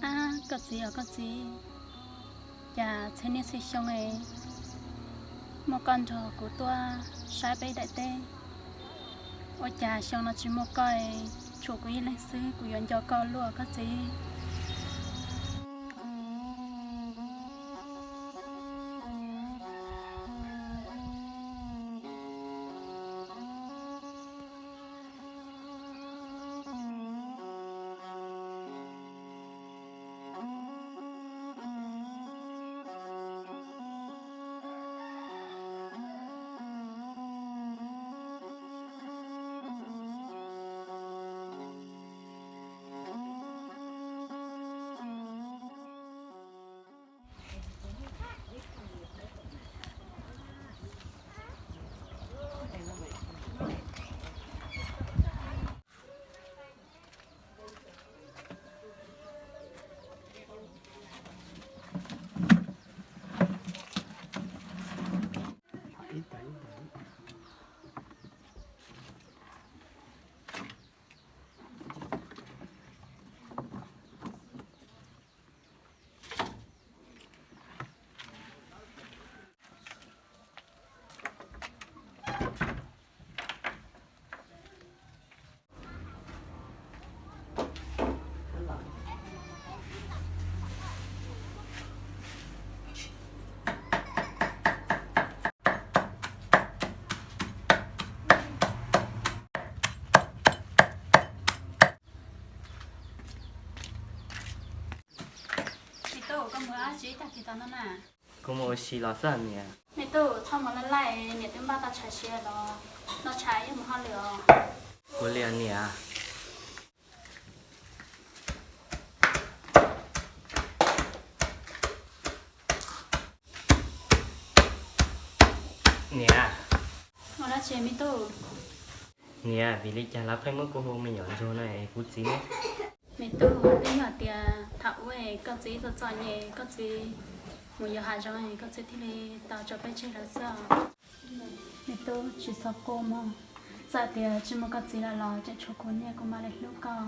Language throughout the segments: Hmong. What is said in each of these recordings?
Ab, koj txiv os koj txiv, cas txhua niaj txhua xyoo es muaj koj nrog kuv tuaj saib peb daim teb, ua cas xyoo no tsis muaj koj es tshuav kuv ib leeg xwb, kuv yuav nco koj luaj koj txiv. Me tub, koj mus ua dab tsi tag kis no na? Kuv mus ua si los xwb niam. Me tub, txhob mus laj laj, niam twb npaj tau tshais siav los, noj tshais ib mus hauj lwm os. Ua li niam. Niam. Ua dab tsi me tub? Niam, vim li cas lawv pheej muab kuv hu me nyuam ntsuag no es kuv txiv ne? Me tub, twb yog tias thaum ub koj txiv txom txom nyem, koj txiv mus yos hav zoov, koj txiv thiaj li tau tso peb tseg lawm xwb. Me tub, tsis txhob quaj mog, txawm tias tsis muaj koj txiv lawm los tseem tshuav kuv niam kuv mam li hlub koj.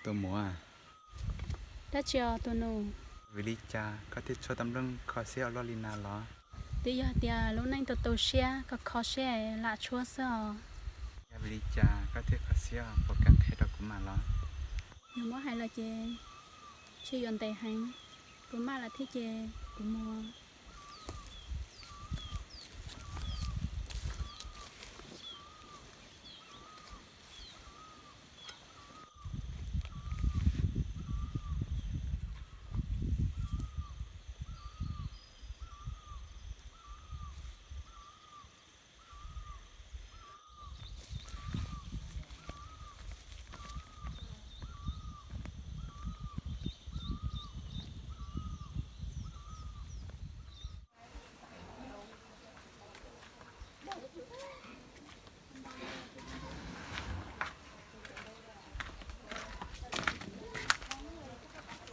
Tus muam, dab tsi os tus nus? Vim li cas koj thiaj tshuab tau nplooj kho siab ua luaj li na los? Twb yog tias lub neej tu tu siab, kho kho siab lam tshuab xwb os. Yog vim li cas koj thiaj kho siab, puas kam qhia rau kuv mam los? Yog muab hais los ces tsis yuav ntev heev, kuv maj lawm thiab ces kuv mus.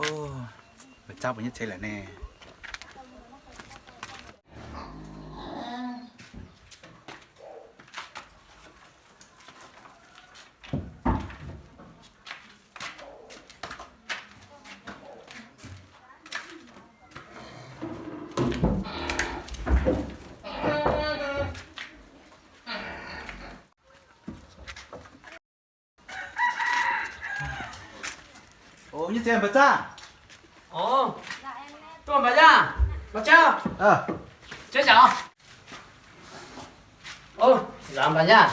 Ub, Npawg Tsab puas nyob tsev lawm ne? Ub, nyob tsev Npawg Tsab? Tuaj Npawg Yaj, Npawg Tsab. Tsab, Npawg Yaj.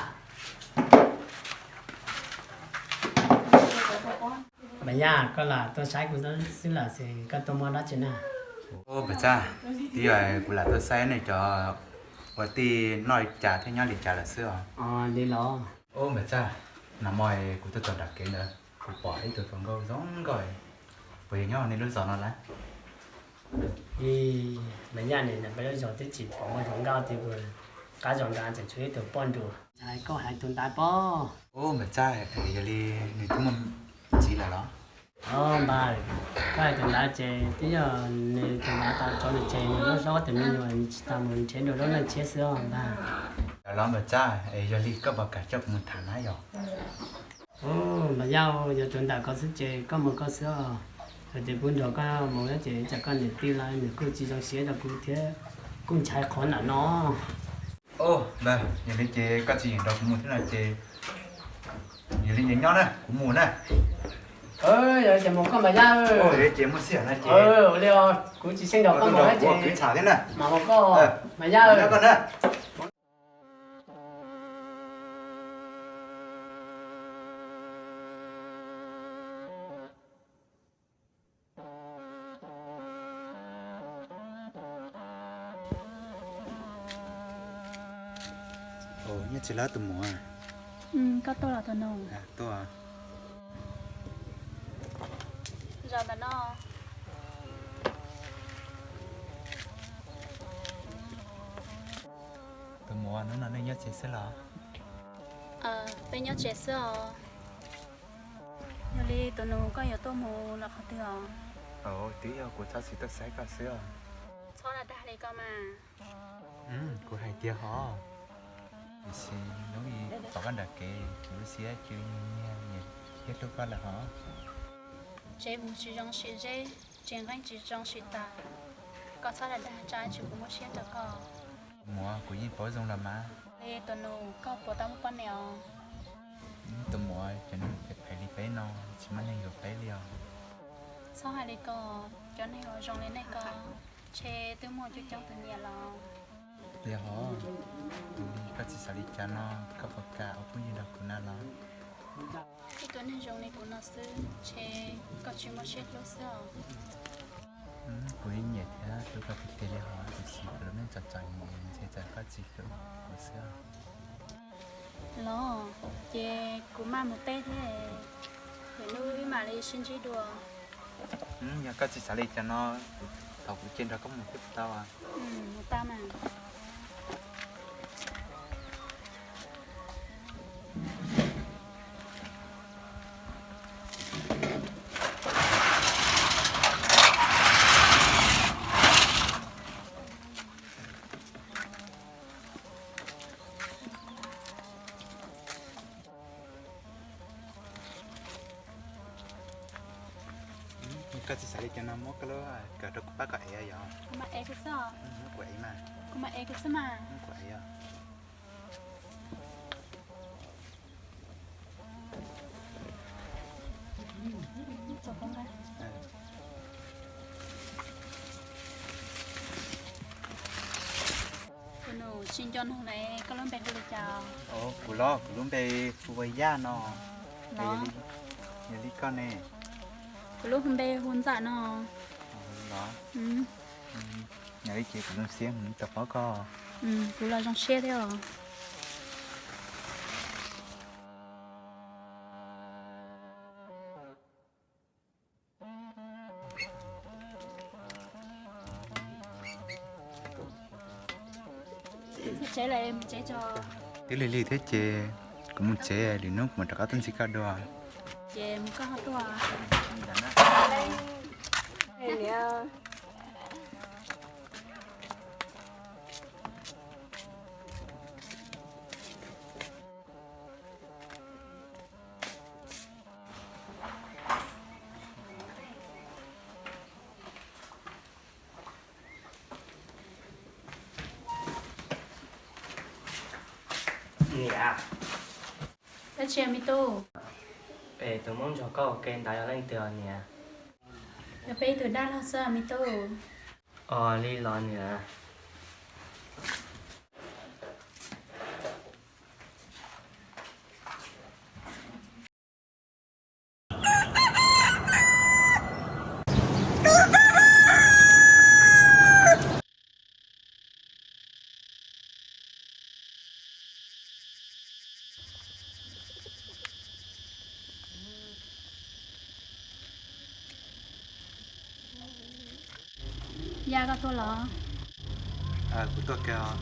Npawg Yaj, koj lam tuaj saib kuv xwb los xyov koj tuaj muaj dab tsi na? Ub, Npawg Tsab, twb yog kuv lam tuaj saib nej cov ua tij noj li cas thiab nyob li cas lawm xwb os. Li los? Ub, Npawg Tsab, nag hmo kuv tuaj txog nram kev ntawd kuv pom ib tug hluas nkauj zoo nkauj, puas yog nyob nej lub zos no lawm? Npawg Yaj, nram peb lub zos twb tsis pom muaj hluas nkauj tiag, qab zos nrad tseem tshuav ib tug poj nrug. Ntshai koj hais tus ntawd pob. Ub, Npawg Tsab, yog li nws twb muaj txiv lawm los? Npawg, koj hais tus ntawd ces twb yog nws tus ntawd tau tso nws tseg nws lub hlob tus me nyuam tsis tau mus nrhiav dua lub neej tshiab xwb os npawg. Los Npawg Tsab, yog li koj puas kam coj kuv mus tham na yog? Npawg Yaj, yog tus ntawm ko xwb ces koj mus koj xwb os. Yog tias kuv nrog koj mus ces tsam koj niam tij lawv nws kuj tsis zoo siab rau kuv thiab, kuj ntshai qhov ntawm no. Ub, npawg, yog li ces koj tsis nrog kuv mus thiab no ces yog li ces nyob na, kuv mus na. Yog li ces mus koj Npawg Yaj. Yog li ces muaj sij hawm no ces ua li, kuv tsis xyeej nrog koj mus ces kuv tham thiab na. Mas mus koj Npawg Yaj, nyob koj na. Nyob tsev lawm tus muam? Koj tuaj los tus nus? Tuaj. Zaum ntawm no. Tus muam, hnub no nej nyob tsev xwb los? Peb nyob tsev xwb os. Yog li tus nus, koj yuav tuaj mus los qhov twg os? Twb yog kuv txhob txwm tuaj saib koj xwb os. Txhob dag dag li ko mas. Kuv hais tiag hos. Tiam sis hnub ib pom koj nram kev kuv lub siab cia li nyiag nyiag thiab hlub koj lawm hos. Tsev mus tsis zoo sim zeb, tsev nqeeb tsis zoo sim taws. Koj txhob dag dag, tsam ib tsam kuv muab siab rau koj. Tus muam, kuv yeej paub zoo los mas. Li tus nus, koj puas tau muaj poj niam os? Tus muam, cov neeg phem phem li peb no tsis muaj neeg yuav peb li os. Txhob hais li ko, cov neeg uas zoo li nej ko ntshe twb muaj coob coob tus nyiam los. Tiag hos, tus li koj tsis xav li cas no, koj puas kam ua phooj ywg nrog kuv na los? Ib tug neeg zoo li kuv no xwb ntshe koj tsis muaj siab hlub xwb os. Kuv yeej nyiam thiab hlub koj tiag tiag li hos, tiam sis kuv lub neej txom txom nyem ntshe txawm koj tsis hlub kuv xwb. Los, ces kuv maj mus teb thiab, lwm hnub wb mam li sib ntsib dua. Yog koj tsis xav li cas no, thaum kuv cia nrog koj mus thiab puas tau? Mus tau mas. Koj tsis xav li cas no muab koj lub kawm rau kuv pab koj ev yom. Muab kuv ev mas. Muab kuv ev os. Tus nus tsis nco nug lawm, koj lub npe hu li cas? Kuv los kuv lub npe hu ua Yaj no. Yog li koj ne? Kuv lub npe hu Ntxawm no. Los, yog li ces kuv zoo siab mus tau pab koj. Kuv los zoo siab thiab os. Twb lig lig thiab ces kuv mus tsev, lwm hnub kuv mam rov qab tuaj ntxig koj dua. Ces mus koj ho tuaj. Niam. Dab tsi me tub? Es tus muab nrog koj ua ke ntawd yog leej twg niam? Yog peb ib tug dab laug xwb me tub. Os, li los niam. Yaj, koj tuaj los? Kuv tuaj kawg os.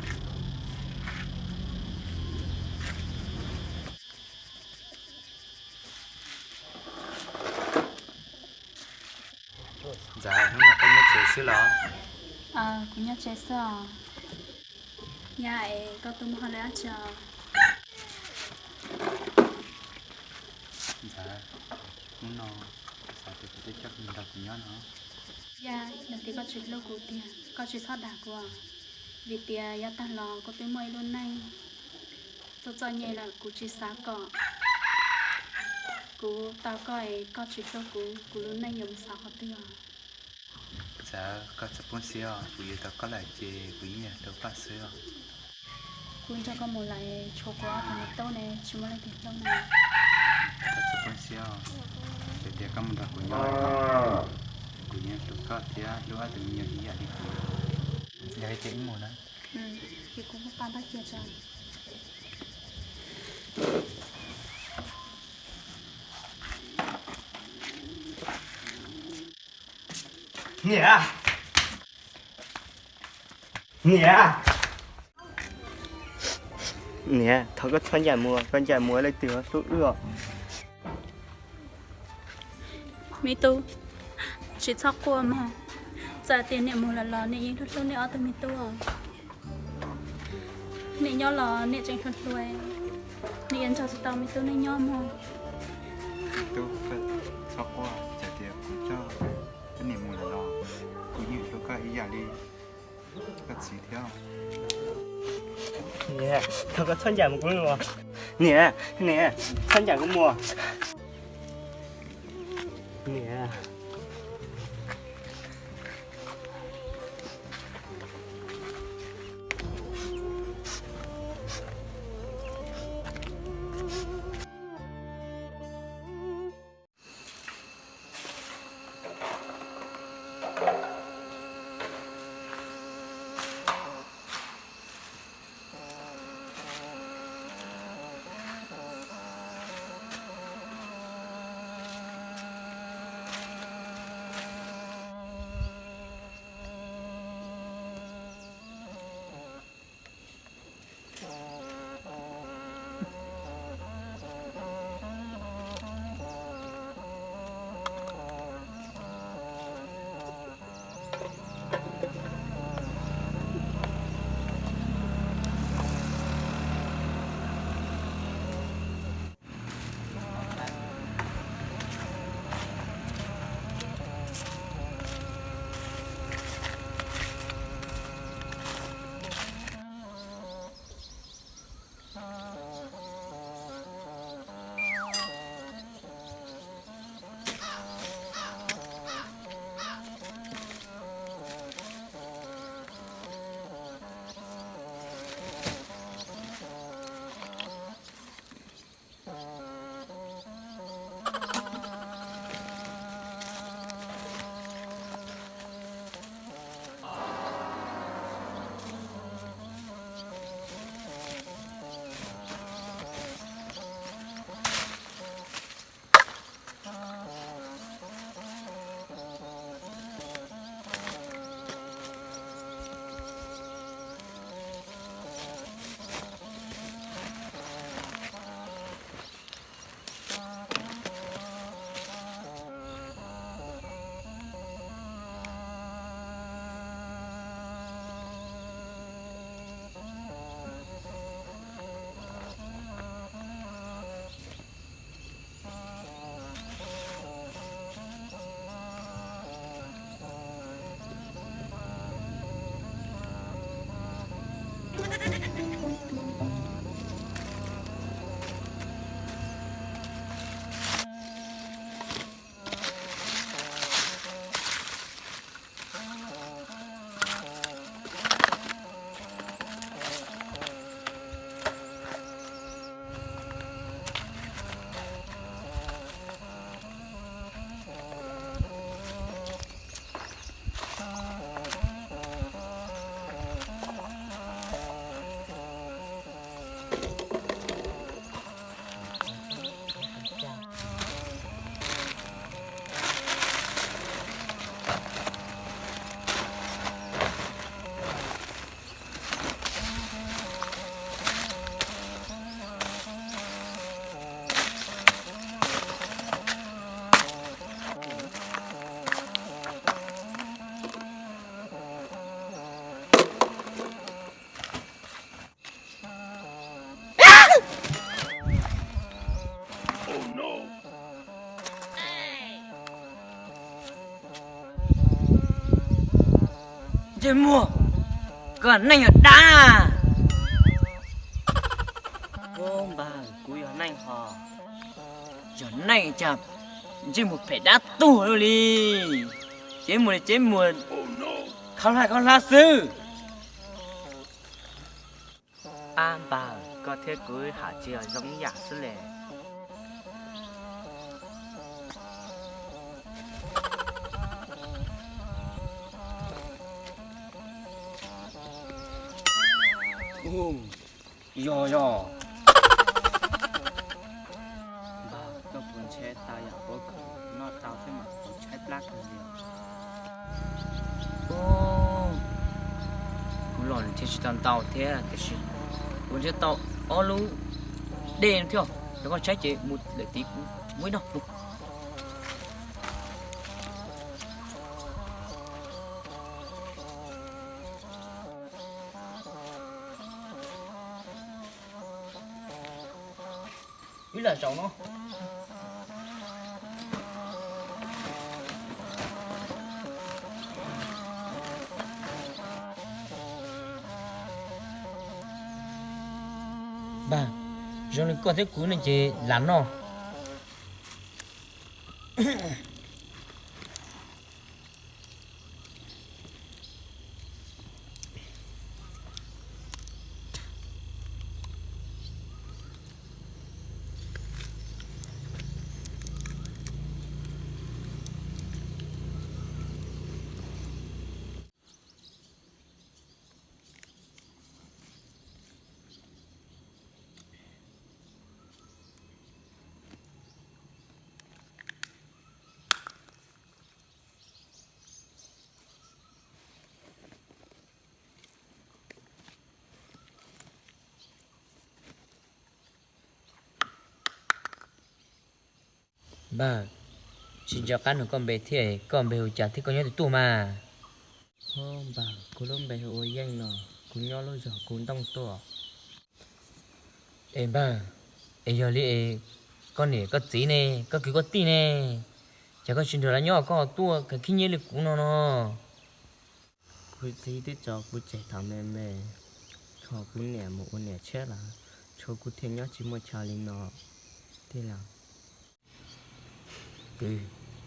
Ntxawm, hnub no koj nyob tsev xwb los? Kuv nyob tsev xwb os. Yaj, es koj tuaj mus hauj lwm dab tsi os? Ntxawm, hnub no kuv xav tias koj twb coj mus nrog kuv nyob no. Yaj, yog tias koj tsis hlub kuv tiag koj tsis txhob dag kuv os, vim tias yav tag los kuv twb muaj ib lub neej txom txom nyem lawm, kuv tsis xav kom kuv tau koj es koj tsis hlub kuv, kuv lub neej yuav mus xav qhov twg os? Ntxawm, koj txhob poob siab os, kuv yuav tau koj lawm ces kuv yeej yuav hlub koj xwb os. Kuv nrog koj mus lawm tshuav kuv ob tug me tub ne tsis muaj leej twg hlub ne. Koj txhob poob siab os, yog tias koj mus nrog kuv nyob, kuv yeej hlub koj thiab hlub ob tug me nyuam ib yam li kuv. Yog li ces wb mus na. Ces kuv muab pa ntaub cia tso. Niam, niam, niam, thov koj txhob ncaim mus, koj ncaim mus leej twg hlub wb os. Me tub, tsis txhob quaj mog. Txawm tias niam mus lawm los niam yeej hlub hlub nej ob tug me tub. Niam nyob los niam tseem hluas hluas, niam yuav nrog tsis tau me tub nej nyob mog. Tub, koj txhob quaj, txawm tias kuv coj koj niam mus lawm los kuv yeej hlub koj ib yam li koj txiv thiab. Niam, thov koj txhob ncaim mus kuv mus. Niam, niam, txhob ncaim kuv mus. Niam. Muag, koj neeg yog dab na. Npawg, kuv yog neeg hos. Yog neeg cas ntsej muag phem dab tuag luaj li. Ces muag li ces muag khaub hlab khaub hlab xwb. Ab npawg, koj thiab kuv ham tsis yog zoo ib yam xwb le. Yog yog. Npawg, koj puas ntshai tau yam uas koj noj tau thiab mas kuv tshaib plab kawg li. Kuv los nrhiav tsis tau ntau thiab tiam sis kuv nrhiav tau ob lub dej thiab. Yog koj tshaib ces mus lawm tid, kuv muab ib noj. Wb lam zaum no. Npawg, zoo li koj thiab kuv ne ces lam noj. Npawg, tsis nco qab nug koj npe thiab, koj npe hu cas thiab koj nyob twg tuaj mas? Npawg, kuv lub npe hu ua Yeej no, kuv nyob lub zos Kuv Ntoo tuaj. Es npawg, es yog li es koj niam koj txiv ne, koj kwv koj tij ne, cas koj tsis nrog lawv nyob koj tuaj kheev khib nyiab li kuv no no? Kuv txiv twb tso kuv tseg thaum me me, thaum kuv niam mus ua niam tshiab lawm, tshuav kuv thiaj nyob tsis muaj chaw li no. Tij laug, kwv,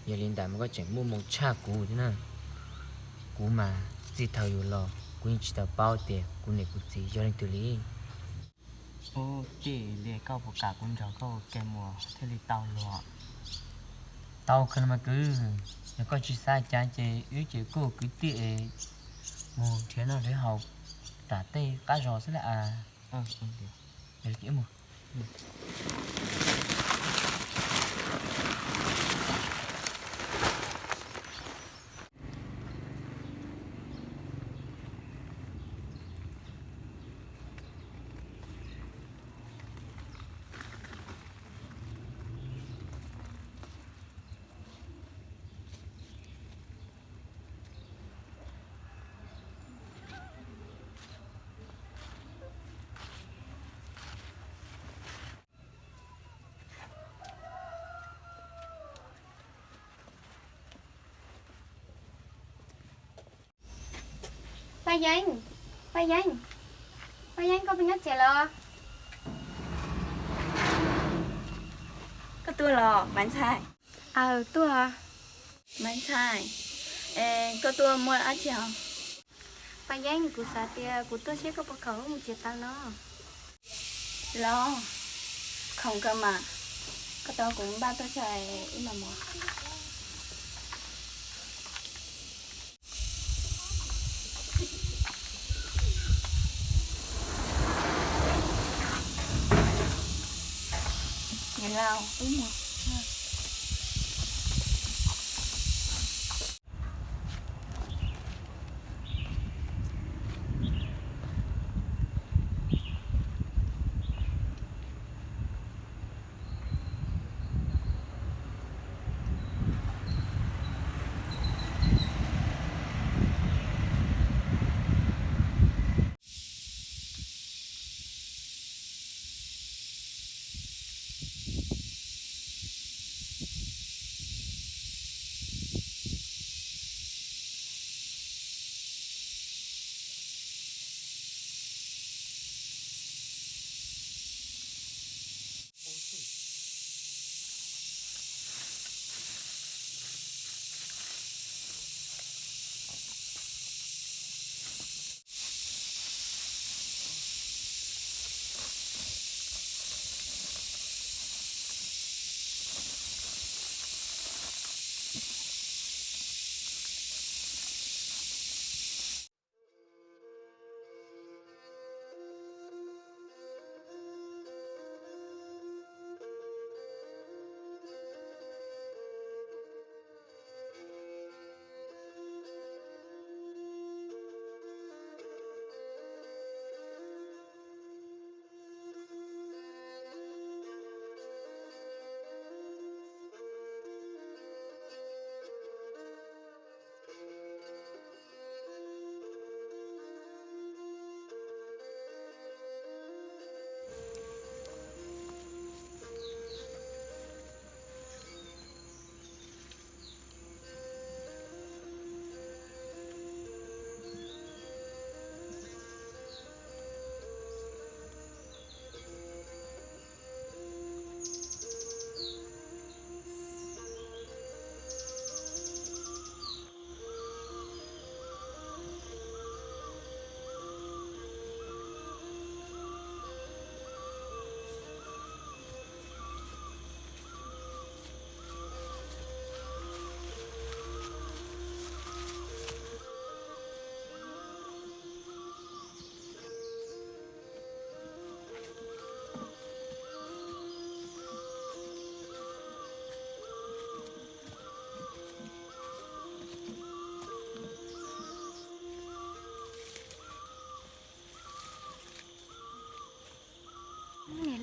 yog li ntawd mas koj tseem muaj hmoo tshaj kuv thiab na. Kuv mas txij thaum yus los kuv yeej tsis tau paub tias kuv niam kuv txiv yog leej twg li. Ub, tij, li koj puas kam kuv nrog koj ua ke mus thiaj li tau luag? Tau kawg mas kwv, yog koj tsis xav cas ces wb ces kuj kwv tij es mus nrhiav noj nrhiav haus tom tej qab zos xwb las as. Paj Yeeb, Paj Yeeb, Paj Yeeb, koj puas nyob tsev los? Koj tuaj los Maiv Ntxhais? Aw, tuaj. Maiv Ntxhais, koj tuaj muaj dab tsi os? Paj Yeeb, kuv xav tias kuv tuaj saib koj puas khoom lub mus txiav taws no. Los, khoom kawg mas, koj tos kuv npaj tuaj tso wb mam mus. Niam laus, wb mus.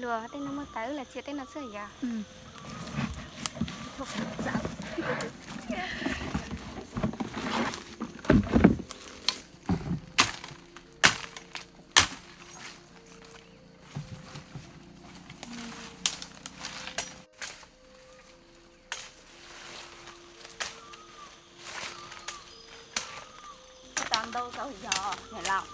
Tej no muaj tawv, wb los txhia tej no xwb yog. Tau ntau tau yog niam laus.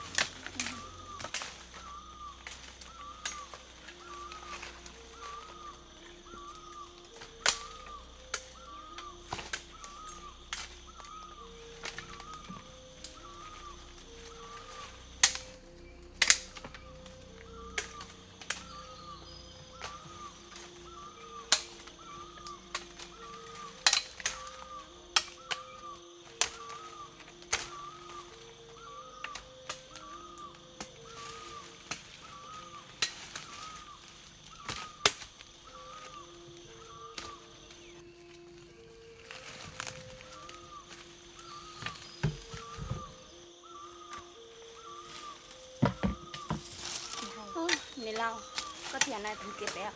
Niam laus, koj tiag na, txiv pem.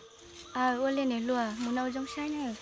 Aw, ua li niam hluas, mus no zoo saib na.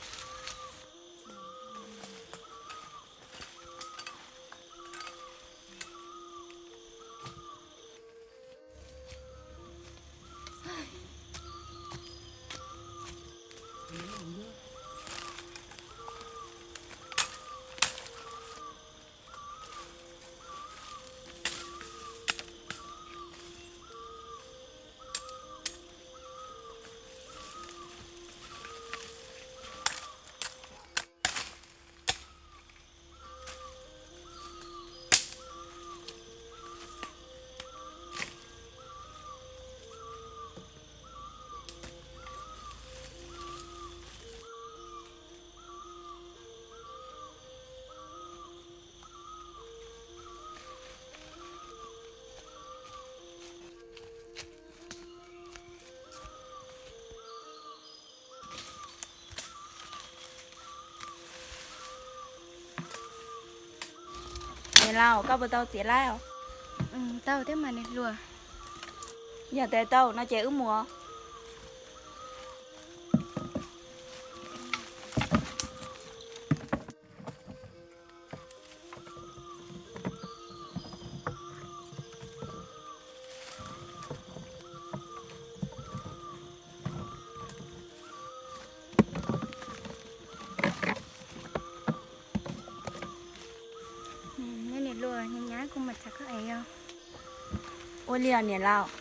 Niam laus, koj puas tau txiav laib os? Tau thiab mas niam hluas. Yog tias tau no ces wb mus. Niam hluas, nyab kuv mam txhais koj es os. Ua li os niam laus.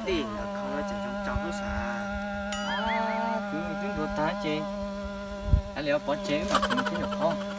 Tim nkawd kho no tseem zoo tsaus lub sav. Kuv twb ntuav tag ces, hais li pov tseg wb mam mus thiab nyuam qhuav.